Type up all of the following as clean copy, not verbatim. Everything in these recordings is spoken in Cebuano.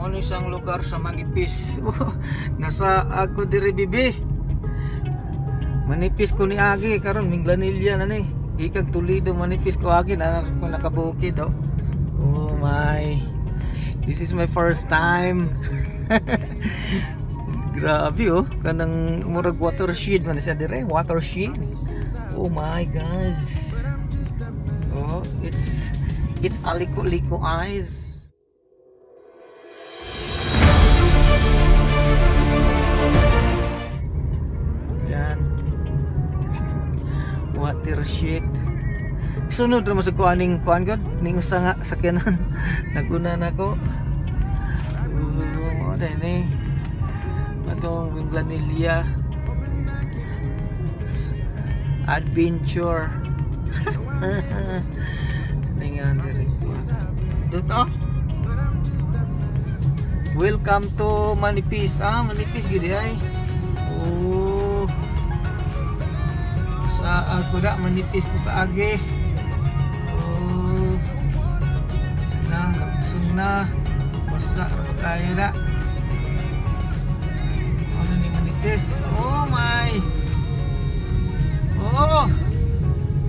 Ano isang lugar sa Manipis. Nasa ako diri bibi. Manipis ko ni agi karon Minglanilla na ni. Gikan Toledo Manipis ko agi na ko nakabukid oh. Oh my. This is my first time. Grabe oh, kanang murag watershed man siya dire, watershed. Oh my guys. Oh, it's aliko-liko eyes. Yan. Watershed. Sunod ra mo sa kuaning kuan god ning usa nga sakyanan. Naguna na ko. Oh, dai ni. Atong Minglanilla Adventure. Ningan diri. Dito. Welcome to Manipis. Ah, Manipis gid ay. Oh. Sa ako da Manipis ko kaagi. Oh. Na, lagsong na. Basta kayo da. Ano ni Manipis? Oh my. Oh.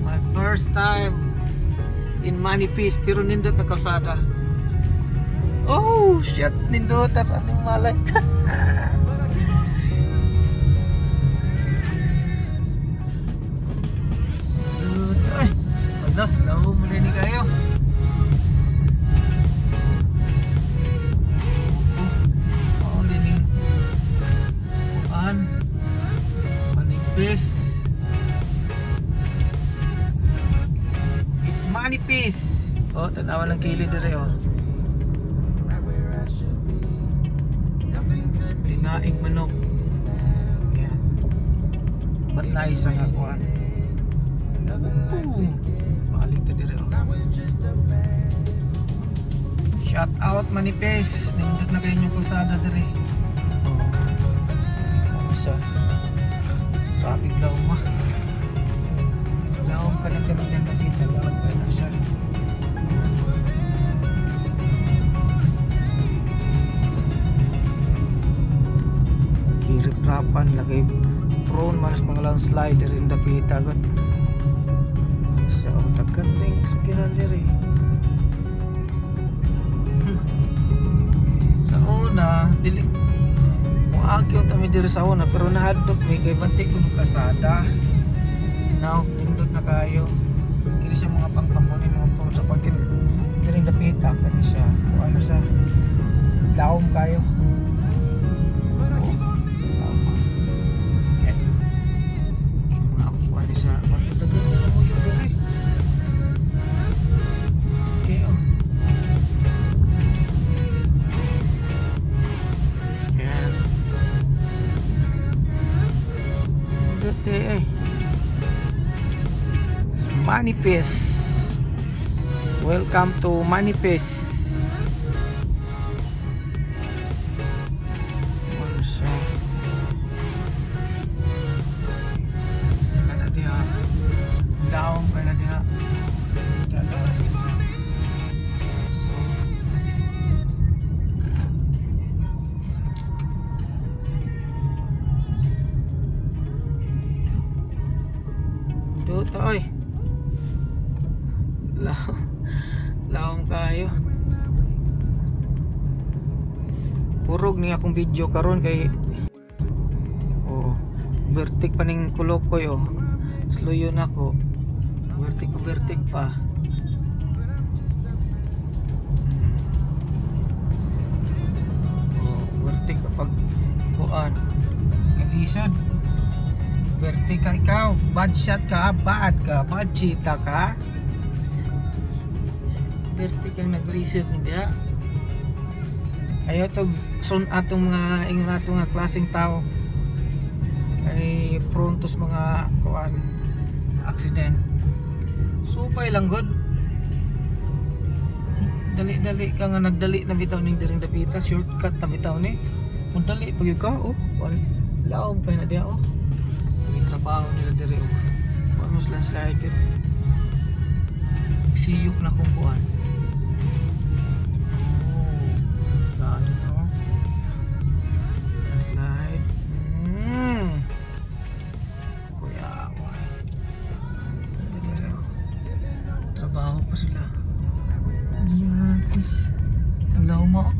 My first time in Manipis, pero nindot na kalsada. Oh shit, nindot tas aning malay. Ay, wala, lawo mo ni kayo. Oh, lining kuan Manipis. It's Manipis. Oh, tanawa ng kilid dire oh. Tinaing manok. Yan. But nice ang akuan. Balik ta dire oh. Shout out Manipis. Nindot na kayo yung kalsada dire. Oh. Ano siya? Traffic law ma. Laom ka na kami ng nakita. Laom ka na siya. Kirit-rapan lagi prone man sa mga landslide rin dapita god. So daghan ding sakyanan diri. Sa una dili moagi unta mi diri sa una pero nahadlok mi kay bantay ko kasada. Now nindot na kayo. Kini siya mga pangpanguni mga prone sa pagkin diri dapita kani siya. Kung ano siya laom kayo. It's Manipis. Welcome to Manipis. Ano siya? Kana diha. Down kana diha. So dito ay. Laom kayo. Purog ni akong video karon kay oh, vertik pa ning kulokoy oh. Slow yun ako. Vertik vertik pa. Oh, vertik pag kuan. Kalisod. Vertik ka ikaw, bad shot ka, bad ka, bad chita ka. Vertik ang nag-reset niya. Ayaw to sun atong mga ingon atong nga klaseng tao. Ay prone to sa mga kuan accident. Supay lang god. Dali-dali ka nga nagdali na bitaw ning diring dapita, shortcut na bitaw ni. Kung dali pag ka oh, laom pa na diha oh. Trabaho nila diri oh. Kuan mo sila slide. Siyok na kung kuan. Oh, gaano na Ang lawma.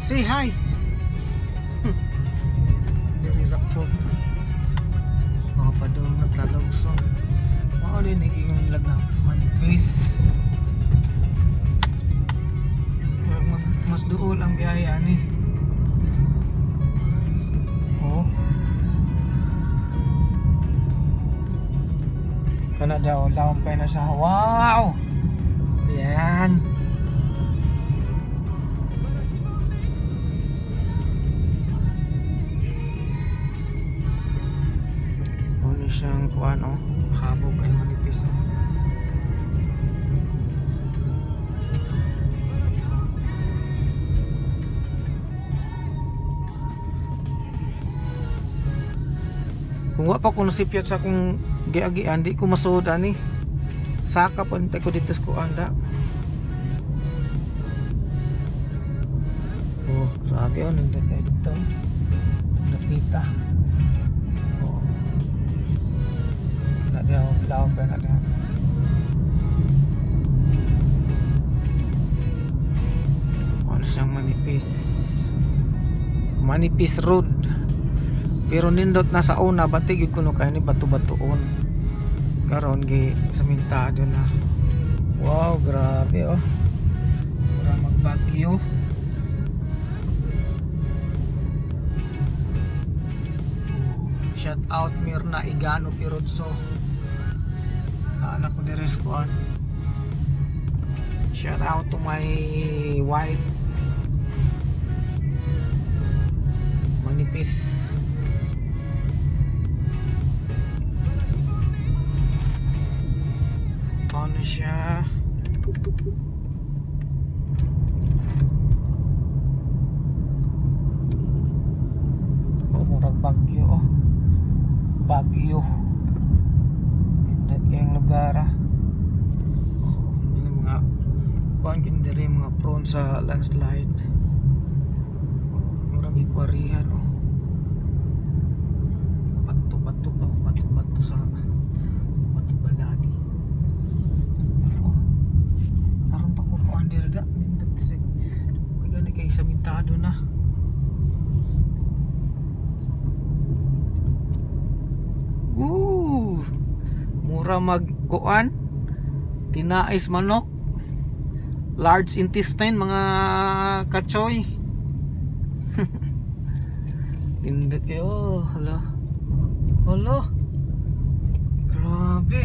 Say hi. Diri Rockford. Mga padung at lalogso. Mao din naging lag na manipis. Mas duol ang biyahe ani. Oh. Kana daw lawom pa na sa. Wow. Yan. Siyang kuan oh, habog ay manipis oh. Kung wa pa ko nasipyat sa akong giagian, di ko masuod ani. Saka pa nintay ko dito sa kuan da. Oh, grabe oh, nandun kayo dito. Nakita. Oh. Lawom pa na diha. Ano siyang manipis. Manipis road. Pero nindot na sa una, bati gyud kuno kay ni bato-batoon. Karon gi samentado na. Wow, grabe oh. Mura magbagyo. Shout out Mirna Igano Pirotso. Anak ko diri sa kuan. Shout out to my wife. Manipis. Ano siya? Oh, murag Bagyo oh. Bagyo. Nindot kayong lugar ah. Oh, ano mga kuan kini diri mga prone sa landslide. Oh, murag ikwarihan oh. Bato-bato pa, bato-bato sa bato balani. Oh. Aron pa ko kuan diri da, nindot kasi. May gani kay samentado na. Woo! Mura magkuan, tinais manok, large intestine mga kachoy. Nindot kayo, hala. Hala. Grabe.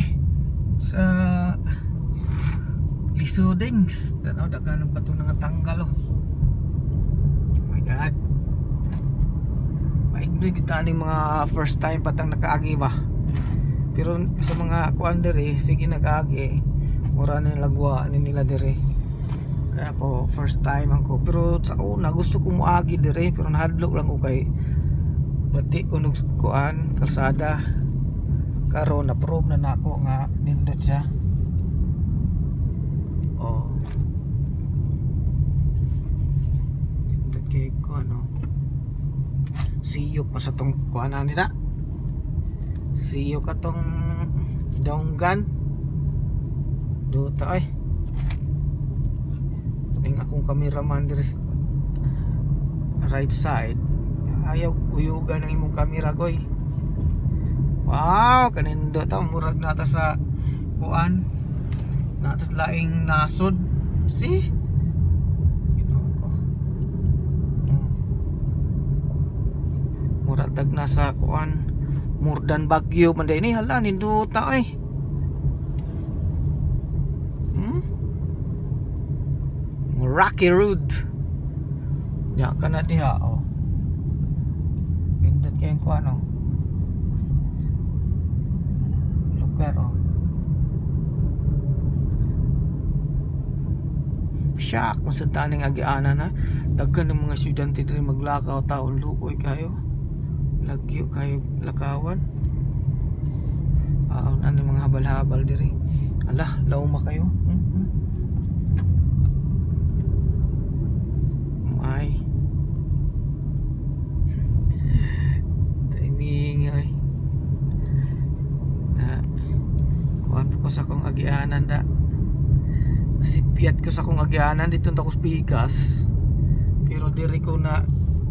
Sa Lisudings, tanaw daghan ng bato nga tanggal oh. Oh my God. Maignoy kita ning mga first time patang nakaagi ba. Pero sa mga kuan diri, sige nag-agi, mura na lagwa ni nila diri. Kaya ako first time ako, pero sa una gusto ko moagi diri pero nahadlok lang ko kay bati ko nug kuan kalsada. Karon na prove na nako nga nindot siya. Oh. Nindot kay ko ano. Siyok pa sa tong kuan nila. Siyok atong donggan. Duta ay. Ning akong cameraman diri right side. Ayaw uyugan ang imong camera goy. Wow, kanindot ta murag nata sa kuan. Nata sa laing nasod. See? Ito ko. Murag tag nasa kuan. Murdan Bagyo man day ni, hala nindota ay. Rocky Road. Diya ka na diha oh. Nindot kayong kuan oh. Lugar oh. Shock kung sa taning agianan na. Daghan ng mga estudyante diri maglakaw taon luoy kayo. Lagyo kayo lakawan. Ano mga habal-habal diri. Ala, lauma kayo. agyanan da. Nasipyat ko sa akong agyanan dito ta ko pikas. Pero diri ko na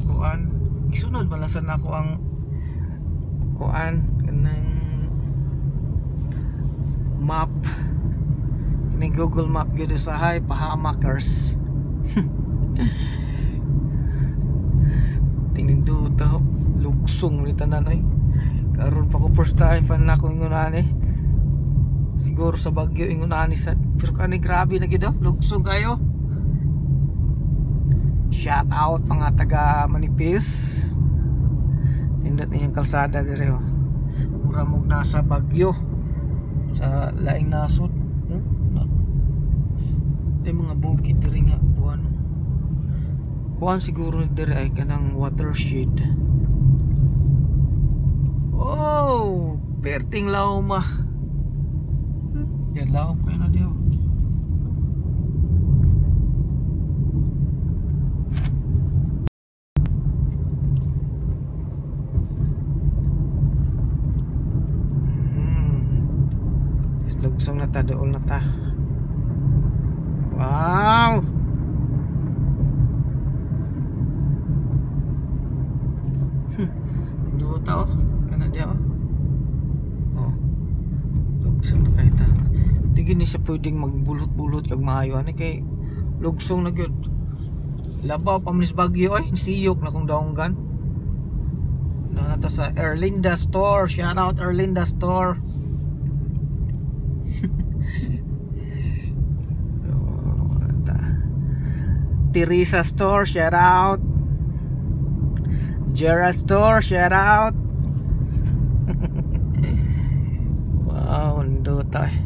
kuan, gisunod man lang sana ako ang kuan kanang map. Kini Google Map gyud usahay pahamakers. Tinindot lugsong ni tanan oy. Karon pa ko first time pa na ako ingon ani. Siguro sa Bagyo ingon ani sa, pero kani grabe na gyud oh, lugsong kayo. Shout out mga taga Manipis. Nindot ninyong kalsada dire oh. Mura mog nasa Bagyo sa laing nasod. May mga bukid diri nga kuan. Kuan siguro diri ay kanang watershed. Oh, perting lauma. Yan laom kayo na diyo. Lugsong na ta, dool na ta. Wow! Duta oh. Kana diya oh. Oh. Lugsong na kay ta. Di gini siya pwedeng magbulot-bulot kag maayo ani kay lugsong na gyud. Labaw pa man Bagyo oy, siyok na kong daonggan. Na ta sa Erlinda Store. Shout out Erlinda Store. Teresa Store, shout out. Jera Store, shout out. Wow, nindot ay.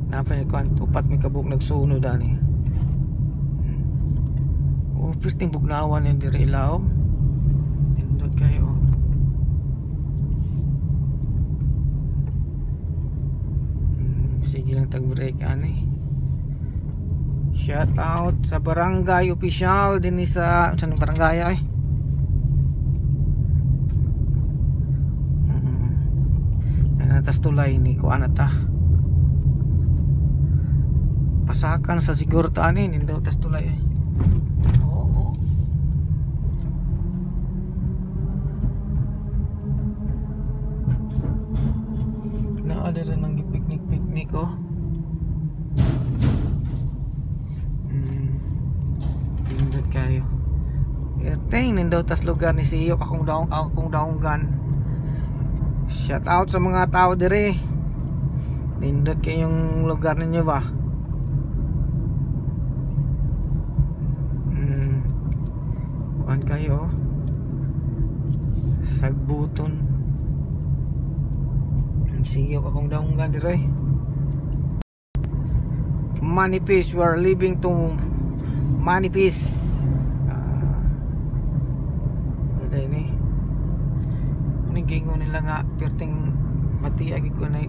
Napay ko upat may kabuk nagsunod ani. Oh, perting bugnawan ni diri ilaw. Nindot kayo. Sige lang tag break ani. Shout out sa barangay official din sa saan barangay ay. Natas tulay ni kuan ta. Pasakan sa siguro ta ani nindo tas tulay ay. Oo. Naa diri nang picnic-picnic oh. Nindot kayo. Erteng nindot tas lugar ni siyok akong daong akong daonggan. Shout out sa mga tao dire. Nindot kayong lugar ninyo ba? Kuan kayo. Sagbuton. Siyok akong daonggan dire. Manipis, we are leaving to Manipis. Ini ini gingon nila nga perting mati agi ko na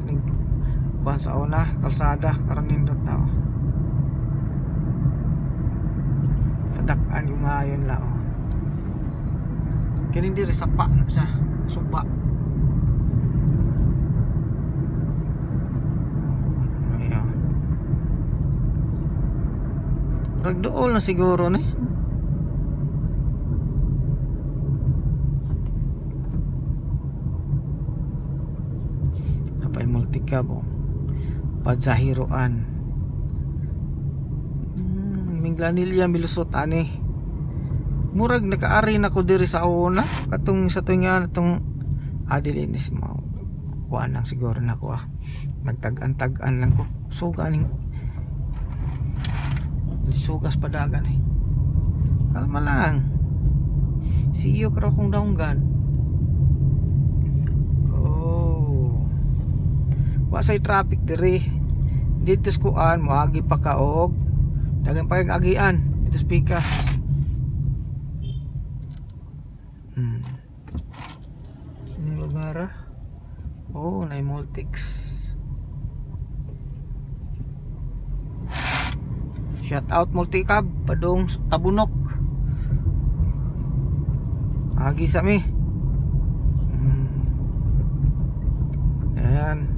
kuan sa una kalsada karon nindot tao. Padak-an yung mayon la oh. Kini diri sapa na siya, suba. Ayan. Ragdool na siguro ni. Napay multicab oh. Padzahiroan. Minglanilla milusot ani. Murag nakaari na ko diri sa una katong sa tunya atong adili ni si mao. Kuan lang siguro na ko ah. Nagtag-an-tag-an lang ko. So ganing sugas padagan eh. Kalma lang. Siyo karo kong daunggan. Oh. Wa say traffic diri. Dito sa kuan moagi pa ka og dagan pa kag agian dito sa pikas. Ining lugar ah. Oh, nay Multix. Shout out Multicab padung Tabunok. Agi sa mi. Ayan.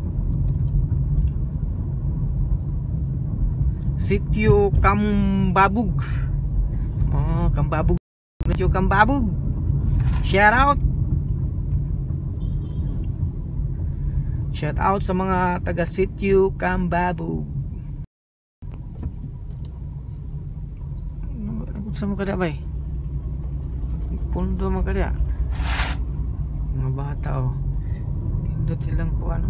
Sitio Kambabug. Oh, Kambabug. Sitio Kambabug. Shout out. Shout out sa mga taga Sitio Kambabug. Sa mo kada bay? Pundo man kada. Mga bata oh. Nindot silang kuan.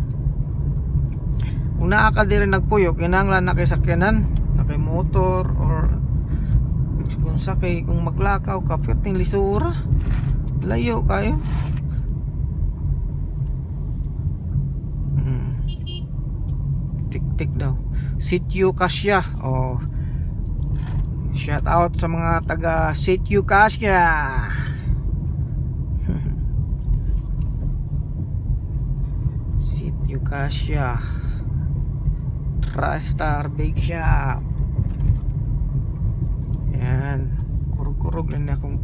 Kung naa ka diri nagpuyo, kinahanglan na kay sakyanan, na kay motor or kung sakay, kung maglakaw ka, perting lisura. Layo kayo. Tik-tik daw. Sitio Kasya. Oh. Shout out sa mga taga Sitio Kasya. Sitio Kasya. TriStar Bake Shop. Yan. Kurug-kurug lang na akong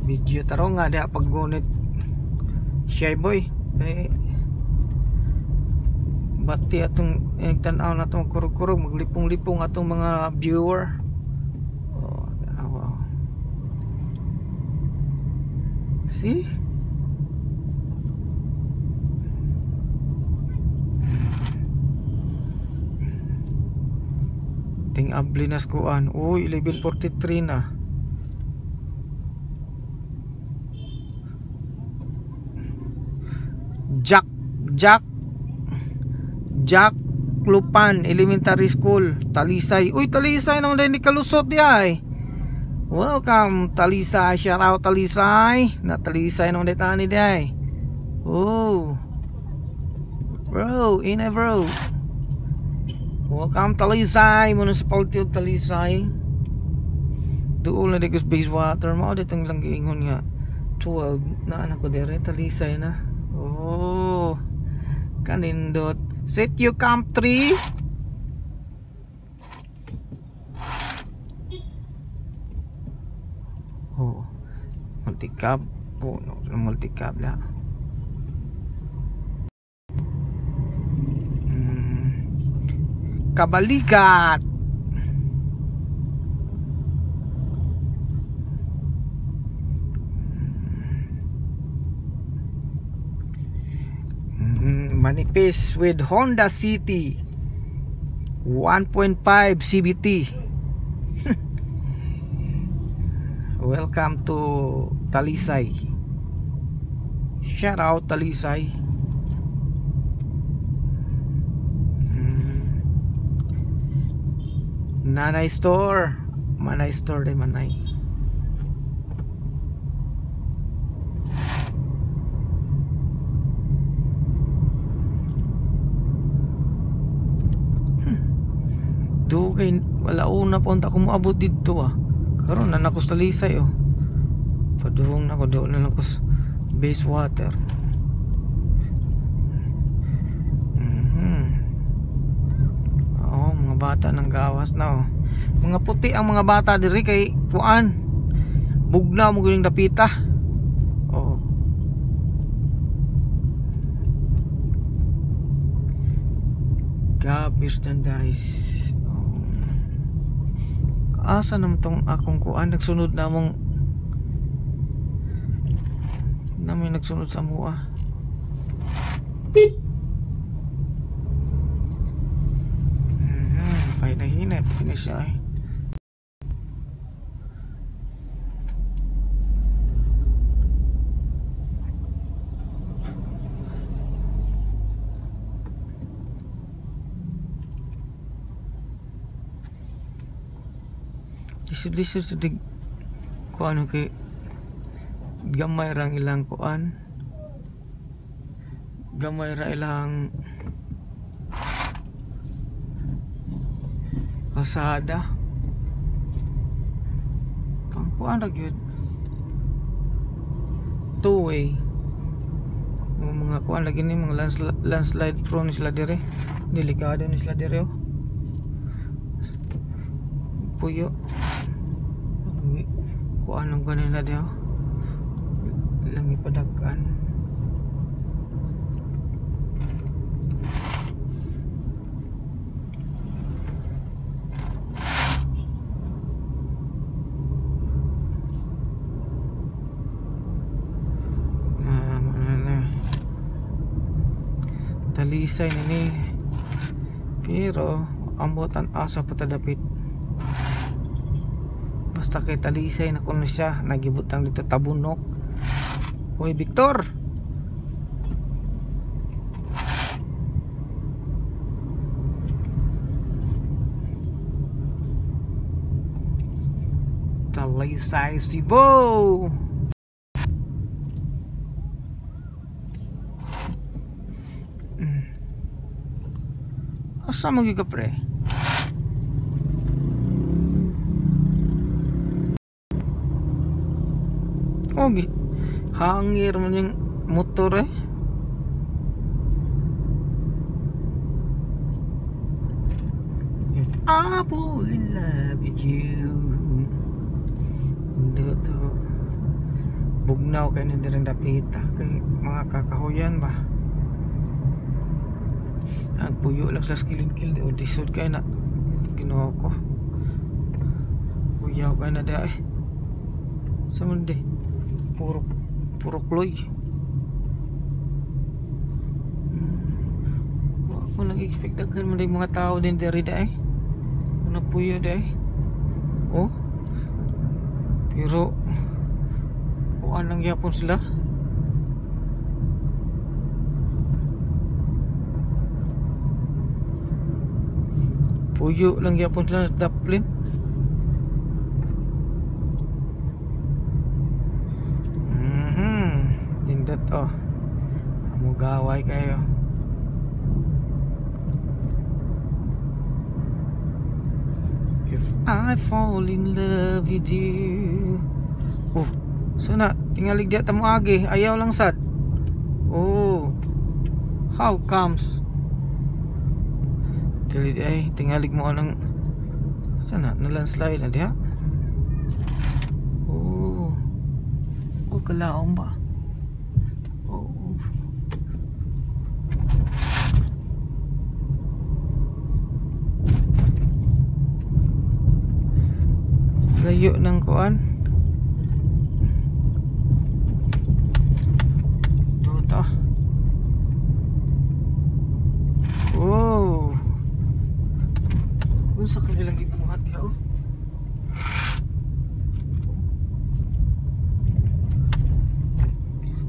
video. Tarong nga diha paggunit. Shy boy. Eh, bati atong tan-aw na atong kurug-kurug, maglipong-lipong atong mga viewer. Oh, tanawa. See? Ting abli na skuan. Uy, 11:43 na. Jack Lupan Elementary School, Talisay. Uy, Talisay naman din, kalusot di ay. Welcome Talisay, shout out Talisay. Na Talisay naman din tani di ay. Oh. Bro, ina bro. Welcome Talisay, Municipality of Talisay. Duol na di ko sa Bayswater. Mao ditong lang giingon nga 12 na anak ko dire Talisay na. Oh. Kanindot. Sitio Camp 3. Oh. Multicab. Oh, no, multicab la. Kabalikat. Manipis with Honda City 1.5 CVT. Welcome to Talisay. Shout out Talisay. Nanay Store. Manay Store de Manay. Dugay wala una pa unta ko moabot didto ah. Karon na nako sa Talisay oh. Padung nako doon na nako sa Bayswater. Oh, mga bata nang gawas na oh. Mga puti ang mga bata diri kay kuan. Bugnaw mo gyud dapita. Oh. Gab merchandise. Asa naman tong akong kuan nagsunod na mong namin nagsunod sa mua. Pahinay-hinay pati na siya eh. Lisod-lisod sa dig kuan kay gamay rang ilang kuan, gamay ra ilang kalsada pang kuan ra gyud, two way mga kuan lagi ni mga landslide prone sila dire, delikado ni sila dire oh. Puyo kuan ang kanila diha lang ipadag-an. Talisay nini. Pero ambot ang asa patadapit. Basta kay Talisay na kuno siya, nagibutang dito tabunok. Hoy Victor. Talisay Cebu. Asa mo ka pre? Oh, hangir man yung motor eh. If I fall in love with you. Dito bugnaw kayo na dirang dapita kay mga kakahuyan ba. Ang puyo lang sa kilid-kilid o disod kayo na kinuha ko. Puyaw kayo na dahil eh. Sa mundi puro puro kloy. Ako nag-expect daghan man mga tao din diri dai. Una puyo dai. Oh. Pero kuan lang gyapon sila. Puyo lang gyapon sila sa Dublin. Nindot oh. Amugaway kayo. If I fall in love with you. Oh, so na tingalig diya ta mo agi, ayaw lang sad. Oh. How comes? Dili ay tingalig mo anang sana na landslide na diha. Oh. Oh, kalaom ba? Oh. Layo ng kuan. Duta. Oh. Unsa ka nilang gibuhat diha oh.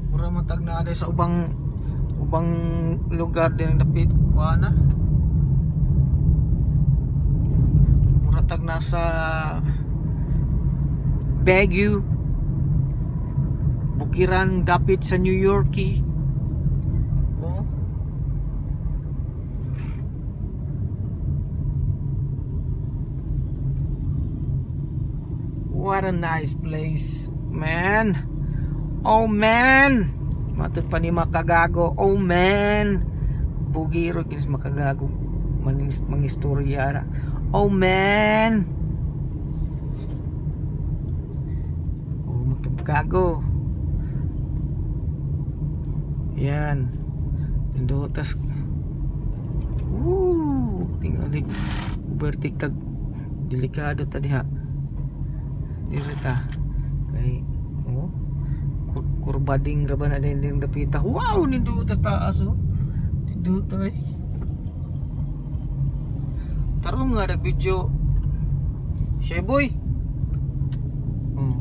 Mura man tag naa sa ubang lugar din dapit kuan na. Mura tag nasa Baguio, bukiran dapit sa New York. Oh. What a nice place, man. Oh man. Matud pa ni makagago. Oh man. Bugiro kinis makagago mangistorya ra. Oh man. Oh, makagago. Yan. Tindutas. Woo, tingali overtake tag delikado ta diha. Diri ta kay oh kurbading ra ba na din ding dapita. Wow, nindutas taas oh. Ninduto eh. Tarong nga nag video. Shay boy. Oh.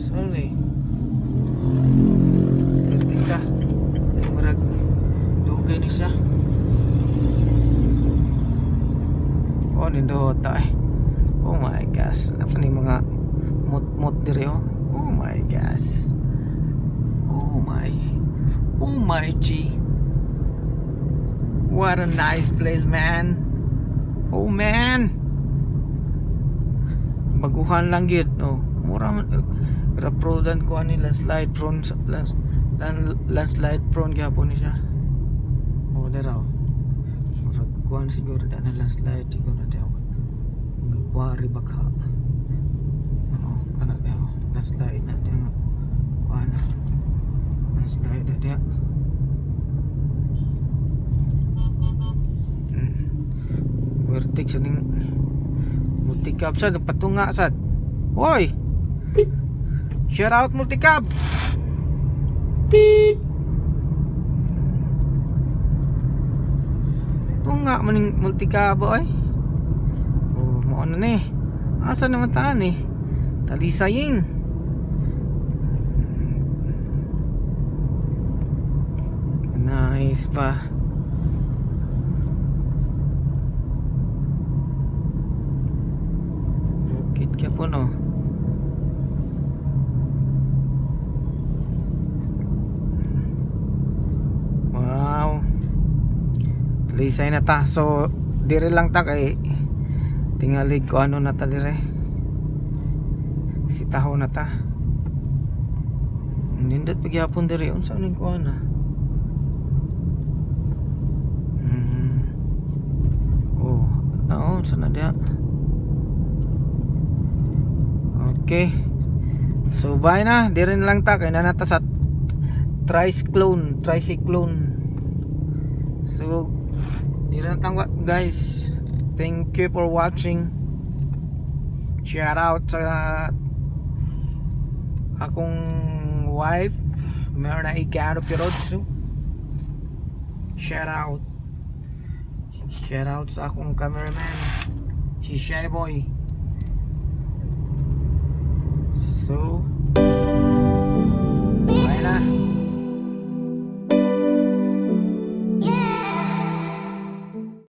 Sorry. Tika. Murag dugay ni siya. Oh, nindota eh. Oh my gosh, napa ni mga mot-mot diri oh. Oh my gosh. Oh my. Oh my G. What a nice place, man. Oh man. Baguhan lang gyud oh. Mura man raprodan ko ani landslide prone, landslide prone gyapon ni siya. Oh dira oh. Murag kuan siguro da na landslide siguro na daw. Kuari baka. Oh, kana daw landslide na diya nga. Kuan. Landslide na diya. Vertex ning multicab sad patunga sad. Hoy. Shout out multicab. Tunga man ning multikabo ay. Oh, mao na ni. Asa naman taan eh? Talisayin. Nice pa. Bukid ka po, no? Wow. Talisay na ta. So, dire lang ta kay tingalig ko ano na ta dire. Sitaho na ta. Nindot pagyapon dire, unsa ning kuan na? Oh, naon sa na diha? Okay. So bye na, dire na lang ta kay naa na ta sa tricyclone, tricyclone. So dire na tangwa, guys. Thank you for watching. Shout out sa akong wife, Merna Igaro Pirotsu. Shout out. Shout out sa akong cameraman, si Shy Boy. So